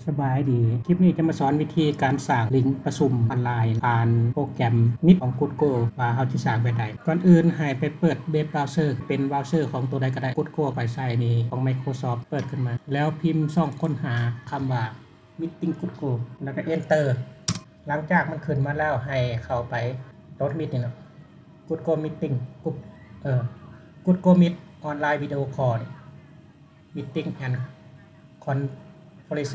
ສະບາຍດີ, ຄລິບນີ້ຈະມາສອນວິທີການສ້າງລິງປະຊຸມອອນລາຍຜ່ານໂປຣແກຣມມິດຂອງ Google ວ່າເຮົາຈະສ້າງແບບໃດ. ກ່ອນອື່ນໃຫ້ໄປເປີດເວັບບຣາວເຊີ ເປັນບຣາວເຊີຂອງໂຕໃດກໍໄດ້. Google ຂ້ອຍໃຊ້ນີ້ຂອງ Microsoft ເປີດຂຶ້ນມາ ແລ້ວພິມຊ່ອງຄົ້ນຫາຄຳວ່າ Meeting Google ແລ້ວກໍ Enter. ຫຼັງຈາກມັນຂຶ້ນມາແລ້ວໃຫ້ເຂົ້າໄປ Dot Meet ນີ້ເນາະ, Google Meeting ເອີ Google Meet Online Video Call ນີ້ Meeting and Conference.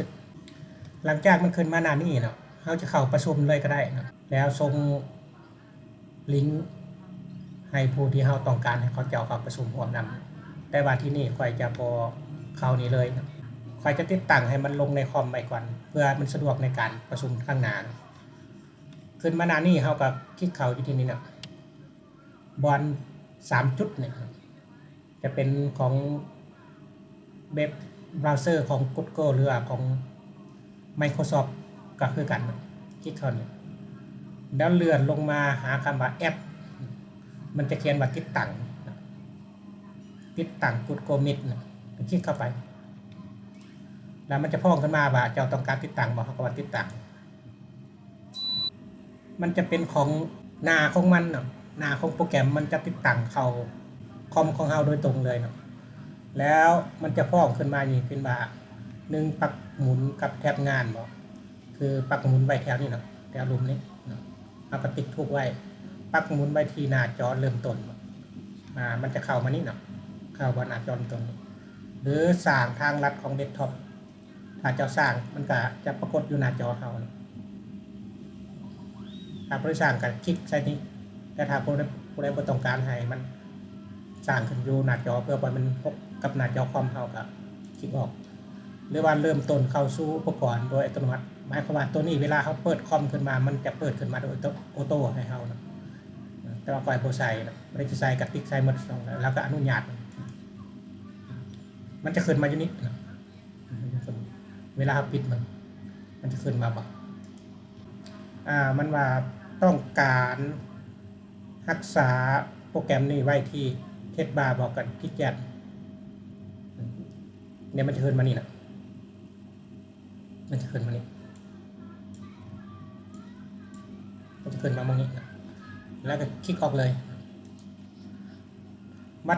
ຫຼັງຈາກມັນຂຶ້ນມາໜ້ານີ້ເນາະ, ເຮົາຈະເຂົ້າປະຊຸມເລີຍກໍໄດ້ເນາະ ແລ້ວສົ່ງລິງໃຫ້ຜູ້ທີ່ເຮົາຕ້ອງການໃຫ້ເຂົາເຈົ້າເຂົ້າປະຊຸມຮ່ວມນຳ. ແຕ່ວ່າທີ່ນີ້ຂ້ອຍຈະບໍ່ເຂົ້ານີ້ເລີຍເນາະ, ຂ້ອຍຈະຕິດຕັ້ງໃຫ້ມັນລົງໃນຄອມໄວ້ກ່ອນ ເພື່ອມັນສະດວກໃນການປະຊຸມຄັ້ງໜ້າ. ຂຶ້ນມາໜ້ານີ້ເຮົາກໍຄລິກເຂົ້າຢູ່ທີ່ນີ້ເນາະ, ບ່ອນສາມຈຸດນີ້ ຈະເປັນຂອງເວັບບຣາວເຊີຂອງ Google ຫຼືວ່າຂອງ Microsoft ກໍຄືກັນ, ຄລິກເຂົ້ານີ້ ແລ້ວເລື່ອນລົງມາຫາຄຳວ່າ App ມັນຈະຂຽນວ່າຕິດຕັ້ງ, ຕິດຕັ້ງ Google Meet ນະ, ຄລິກເຂົ້າໄປ ແລ້ວມັນຈະພ້ອງຂຶ້ນມາວ່າເຈົ້າຕ້ອງການຕິດຕັ້ງບໍ່, ເຮົາກໍວ່າຕິດຕັ້ງ. ມັນຈະເປັນຂອງໜ້າຂອງມັນເນາະ, ໜ້າຂອງໂປຣແກຣມມັນຈະຕິດຕັ້ງເຂົ້າຄອມຂອງເຮົາໂດຍຕົງເລີຍເນາະ. ແລ້ວມັນຈະພ້ອງຂຶ້ນມານີ້ເປັນວ່າ ໜຶ່ງ ປັກໝູນກັບແຖບງານບໍ, ຄືປັກໝູນໄວ້ແຖວນີ້ເນາະ, ແຖວລຸ່ມນີ້ເນາະ, ເຮົາກໍຕິກຖືກໄວ້, ປັກໝູນໄວ້ທີ່ໜ້າຈໍເລີ່ມຕົ້ນ. ອາ ມັນຈະເຂົ້າມານີ້ເນາະ, ເຂົ້າມາໜ້າຈໍເລີ່ມຕົ້ນນີ້ ຫຼືສ້າງທາງລັດຂອງເດັສທັອບ. ຖ້າເຈົ້າສ້າງ ມັນກະຈະປາກົດຢູ່ໜ້າຈໍເຮົາ. ຖ້າບໍ່ໄດ້ສ້າງກະຄລິກໃສ່ນີ້, ແຕ່ຖ້າຜູ້ໃດ ຜູ້ໃດບໍ່ຕ້ອງການໃຫ້ມັນສ້າງຂຶ້ນຢູ່ໜ້າຈໍ ເພື່ອບໍ່ໃຫ້ມັນຫົກກັບໜ້າຈໍຄອມເຮົາ ກະຄລິກອອກ. ຫຼືວ່າເລີ່ມຕົ້ນເຂົ້າສູ່ອຸປະກອນໂດຍອັດຕະໂນມັດ. ໝາຍຄວາມວ່າໂຕນີ້ເວລາເຮົາເປີດຄອມຂຶ້ນມາ ມັນຈະເປີດຂຶ້ນມາໂດຍໂຕ ໂອໂຕ້ໃຫ້ເຮົານະ. ແຕ່ວ່າຂ້ອຍບໍ່ໃສ່ນະ, ບໍ່ໄດ້ຊິໃສ່ກະຕິກໃສ່ໝົດ ແລ້ວກະອະນຸຍາດ. ມັນຈະຂຶ້ນມາຢູ່ນີ້ນະ. ເວລາເຮົາປິດມັນ ມັນຈະຂຶ້ນມາບໍ່? ອາ ມັນວ່າຕ້ອງການຮັກສາໂປຣແກຣມນີ້ໄວ້ທີ່ເທັກບາບໍ ກັບທີ່ແຈັດ. ເດ ມັນຈະຂຶ້ນມານີ້ນະ, ມັນຈະຂຶ້ນມານີ້, ມັນຈະຂຶ້ນມາໝ່ອງນີ້ນະ, ແລ້ວກໍຄລິກອອກເລີຍ. ມາ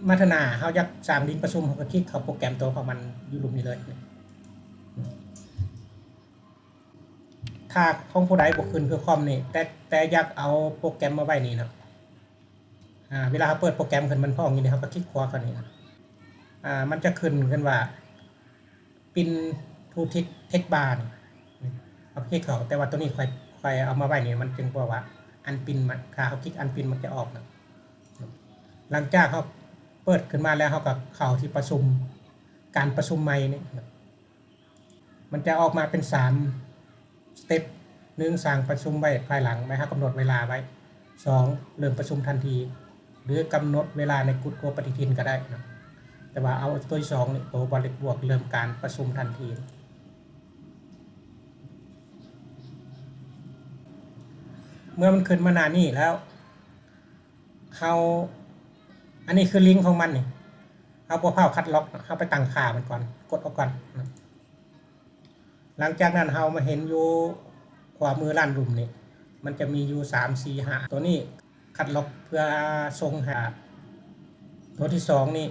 ມາເທື່ອໜ້າເຮົາຢາກສ້າງລິງປະຊຸມ ເຮົາກໍຄລິກເຂົ້າໂປຣແກຣມໂຕຂອງມັນຢູ່ລຸ່ມນີ້ເລີຍ. ຖ້າຂອງຜູ້ໃດບໍ່ຂຶ້ນຄືຄອມນີ້ ແຕ່ ແຕ່ຢາກເອົາໂປຣແກຣມມາໄວ້ນີ້ເນາະ, ອາ ເວລາເຮົາເປີດໂປຣແກຣມຂຶ້ນ ມັນພ້ອງຢູ່ນີ້ ເຮົາກໍຄລິກຂວາເຂົ້ານີ້ນະ, ອາ ມັນຈະຂຶ້ນ ຂຶ້ນວ່າ Print to Text Bar ນີ້ ເຮົາຄລິກເຂົ້າ. ແຕ່ວ່າໂຕນີ້ຂ້ອຍ ຂ້ອຍເອົາມາໄວ້ນີ້ ມັນຈຶ່ງບອກວ່າ Unprint ມັນ ຖ້າເຮົາຄລິກ Unprint ມັນຈະອອກນະ. ຫຼັງຈາກເຮົາເປີດຂຶ້ນມາແລ້ວ ເຮົາກໍເຂົ້າທີ່ປະຊຸມ ການປະຊຸມໃໝ່ນີ້ນະ, ມັນຈະອອກມາເປັນສາມ step. ໜຶ່ງ ສ້າງປະຊຸມໄວ້ພາຍຫຼັງ ແມ່ນເຮົາກຳນົດເວລາໄວ້. ສອງ ເລີ່ມປະຊຸມທັນທີ ຫຼື ກຳນົດເວລາໃນ Google ປະຕິທິນກໍໄດ້ເນາະ, ແຕ່ວ່າເອົາໂຕທີສອງນີ້ ໂຕບາດເລັກບວກ ເລີ່ມການປະຊຸມທັນທີ. ເມື່ອມັນຂຶ້ນມາໜ້ານີ້ແລ້ວ ເຮົາ ອັນນີ້ຄືລິງຂອງມັນນີ້, ເຮົາບໍ່ຟ້າວຄັດລັອກເນາະ, ເຮົາໄປຕັ້ງຄ່າມັນກ່ອນ, ກົດອອກກ່ອນເນາະ. ຫຼັງຈາກນັ້ນເຮົາມາເຫັນຢູ່ຂວາມືລ້ານລຸ່ມນີ້ ມັນຈະມີຢູ່ສາມ ສີ່ ຫ້າ ໂຕນີ້ຄັດລັອກເພື່ອສົ່ງຫາ. ໂຕທີສອງນີ້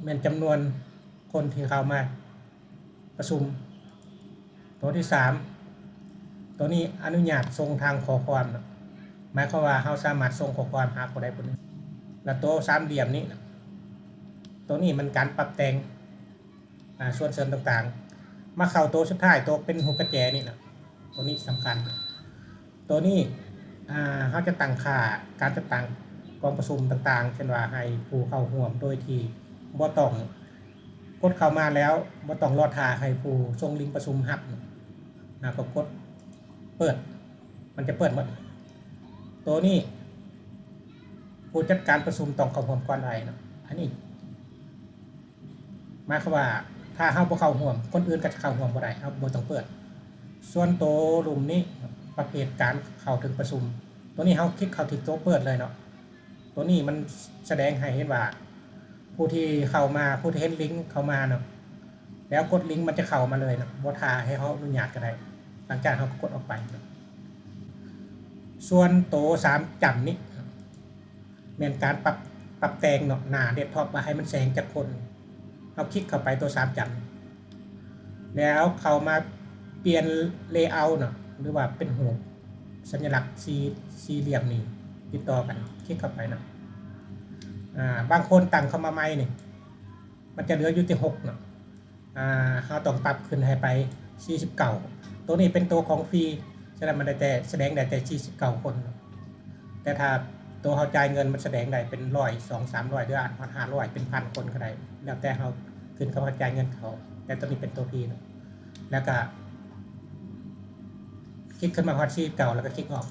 ແມ່ນຈຳນວນຄົນທີ່ເຂົ້າມາປະຊຸມ. ໂຕທີສາມ ໂຕນີ້ອະນຸຍາດສົ່ງທາງຂໍ້ຄວາມເນາະ, ໝາຍຄວາມວ່າເຮົາສາມາດສົ່ງຂໍ້ຄວາມຫາຜູ້ໃດຜູ້ໜຶ່ງ. ແລ້ວໂຕສາມຫຼ່ຽມນີ້ນະ, ໂຕນີ້ມັນການປັບແຕ່ງ ອາ ສ່ວນເສີມຕ່າງໆ. ມາເຂົ້າໂຕສຸດທ້າຍ ໂຕເປັນຮູບກະແຈນີ້ນະ, ໂຕນີ້ສຳຄັນ. ໂຕນີ້ ອາ ເຮົາຈະຕັ້ງຄ່າການຈັດຕັ້ງກອງປະຊຸມຕ່າງໆ ເຊັ່ນວ່າໃຫ້ຜູ້ເຂົ້າຮ່ວມໂດຍທີ່ບໍ່ຕ້ອງກົດເຂົ້າມາແລ້ວ ບໍ່ຕ້ອງລໍຖ້າໃຫ້ຜູ້ສົ່ງລິງປະຊຸມຮັບນະ, ແລ້ວກໍກົດເປີດ ມັນຈະເປີດໝົດ. ໂຕນີ້ຜູ້ຈັດການປະຊຸມຕ້ອງເຂົ້າຮ່ວມກ່ອນໄດ້ນະ, ອັນນີ້ ໝາຍຄວາມວ່າຖ້າເຮົາບໍ່ເຂົ້າຮ່ວມ ຄົນອື່ນກໍຈະເຂົ້າຮ່ວມບໍ່ໄດ້, ເຮົາບໍ່ຕ້ອງເປີດ. ສ່ວນໂຕລຸ່ມນີ້ ປະເພດການເຂົ້າເຖິງປະຊຸມ, ໂຕນີ້ເຮົາຄລິກເຂົ້າທີ່ໂຕເປີດເລີຍເນາະ. ໂຕນີ້ມັນສະແດງໃຫ້ເຫັນວ່າ ຜູ້ທີ່ເຂົ້າມາ ຜູ້ທີ່ເຫັນລິງເຂົ້າມາເນາະ, ແລ້ວກົດລິ້ງມັນຈະເຂົ້າມາເລີຍເນາະ ບໍ່ຖ້າໃຫ້ເຮົາອະນຸຍາດກໍໄດ້. ຫຼັງຈາກເຮົາກໍກົດອອກໄປເນາະ. ສ່ວນໂຕສາມຈ້ຳນີ້ ແມ່ນການປັບ, ປັບແຕ່ງເນາະ ໜ້າເດັສທັອບວ່າໃຫ້ມັນແສງຈັກຄົນ. ເຮົາຄລິກເຂົ້າໄປໂຕສາມຈ້ຳ ແລ້ວເຂົ້າມາປ່ຽນເລເອົາເນາະ ຫຼືວ່າເປັນຮູບສັນຍະລັກສີ່, ສີ່ຫຼ່ຽມນີ້ຕິດຕໍ່ກັນ ຄລິກເຂົ້າໄປເນາະ. ອາ, ບາງຄົນຕັ້ງເຂົ້າມາໃໝ່ນີ້ ມັນຈະເຫຼືອຢູ່ທີ່ຫົກເນາະ. ອາ, ເຮົາຕ້ອງປັບຂຶ້ນໃຫ້ໄປສີ່ສິບເກົ້າ. ໂຕນີ້ເປັນໂຕຂອງຟຣີ ສະນັ້ນມັນໄດ້ແຕ່ ສະແດງໄດ້ແຕ່ສີ່ສິບເກົ້າຄົນ. ແຕ່ຖ້າໂຕເຮົາຈ່າຍເງິນ ມັນສະແດງໄດ້ເປັນຮ້ອຍ ສອງສາມຮ້ອຍ ຫຼືອາດຮອດຫ້າຮ້ອຍ ເປັນພັນຄົນກໍໄດ້ ແລ້ວແຕ່ເຮົາຂຶ້ນກັບເຮົາຈ່າຍເງິນເຂົາ. ແຕ່ໂຕນີ້ເປັນໂຕຟຣີເນາະ. ແລ້ວກໍຄລິກຂຶ້ນມາຮອດສີ່ສິບເກົ້າ ແລ້ວກໍຄລິກອອກ.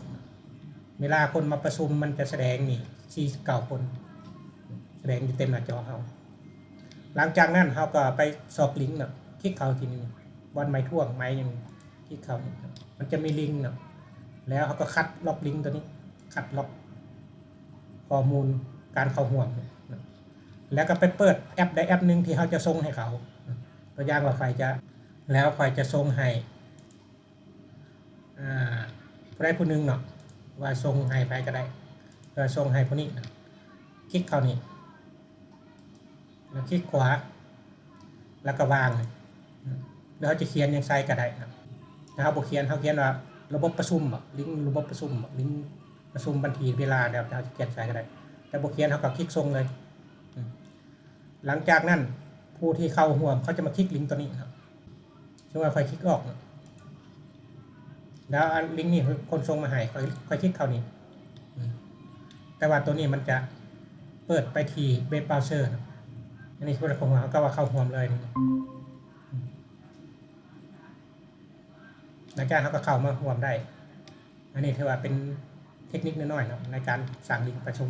ເວລາຄົນມາປະຊຸມ ມັນຈະສະແດງນີ້ສີ່ສິບເກົ້າຄົນ ສະແດງຢູ່ເຕັມໜ້າຈໍເຮົາ. ຫຼັງຈາກນັ້ນເຮົາກໍໄປຊອກລິ້ງເນາະ ຄລິກເຂົ້າທີ່ນີ້ ບ່ອນໄມ້ທວງໄມ້ຫຍັງ ຄລິກເຂົ້ານີ້ ມັນຈະມີລິ້ງເນາະ. ແລ້ວເຮົາກໍຄັດລັອກລິ້ງໂຕນີ້ ຄັດລັອກຂໍ້ມູນການເຂົ້າຮ່ວມ ແລ້ວກໍໄປເປີດແອັບໃດແອັບໜຶ່ງທີ່ເຮົາຈະສົ່ງໃຫ້ເຂົາ. ຕົວຢ່າງວ່າຂ້ອຍຈະ ແລ້ວຂ້ອຍຈະສົ່ງໃຫ້ ອາ ຜູ້ໃດຜູ້ໜຶ່ງເນາະ ວ່າສົ່ງໃຫ້ໃຜກໍໄດ້ ກໍສົ່ງໃຫ້ຜູ້ນີ້ນະ. ຄລິກເຂົ້ານີ້ ແລ້ວຄລິກຂວາ ແລ້ວກໍວາງ ຫຼືເຮົາຈະຂຽນຫຍັງໃສ່ກໍໄດ້ນະ. ຖ້າເຮົາບໍ່ຂຽນ ເຮົາຂຽນວ່າລະບົບປະຊຸມບໍ ລິ້ງລະບົບປະຊຸມບໍ ລິ້ງປະຊຸມບັນທີເວລາ ແລ້ວເຮົາຈະຂຽນໃສ່ກໍໄດ້. ແຕ່ບໍ່ຂຽນ ເຮົາກໍຄລິກສົ່ງເລີຍ. ອາ ຫຼັງຈາກນັ້ນ ຜູ້ທີ່ເຂົ້າຮ່ວມເຂົາຈະມາຄລິກລິ້ງໂຕນີ້ເນາະ. ສົມມຸດວ່າຂ້ອຍຄລິກອອກເນາະ ແລ້ວອັນລິ້ງນີ້ຄົນສົ່ງມາໃຫ້ ຂ້ອຍ ຂ້ອຍຄລິກເຂົ້ານີ້. ອາ ແຕ່ວ່າໂຕນີ້ມັນຈະເປີດໄປທີ່ເວັບບຣາວເຊີເນາະ. ອັນນີ້ຄືເຂົາກໍວ່າເຂົ້າຮ່ວມເລີຍນີ້. ອາ ຫຼັງຈາກເຮົາກໍເຂົ້າມາຮ່ວມໄດ້. ອັນນີ້ຖືວ່າເປັນເທັກນິກນ້ອຍໆເນາະ ໃນການສ້າງລິ້ງປະຊຸມ.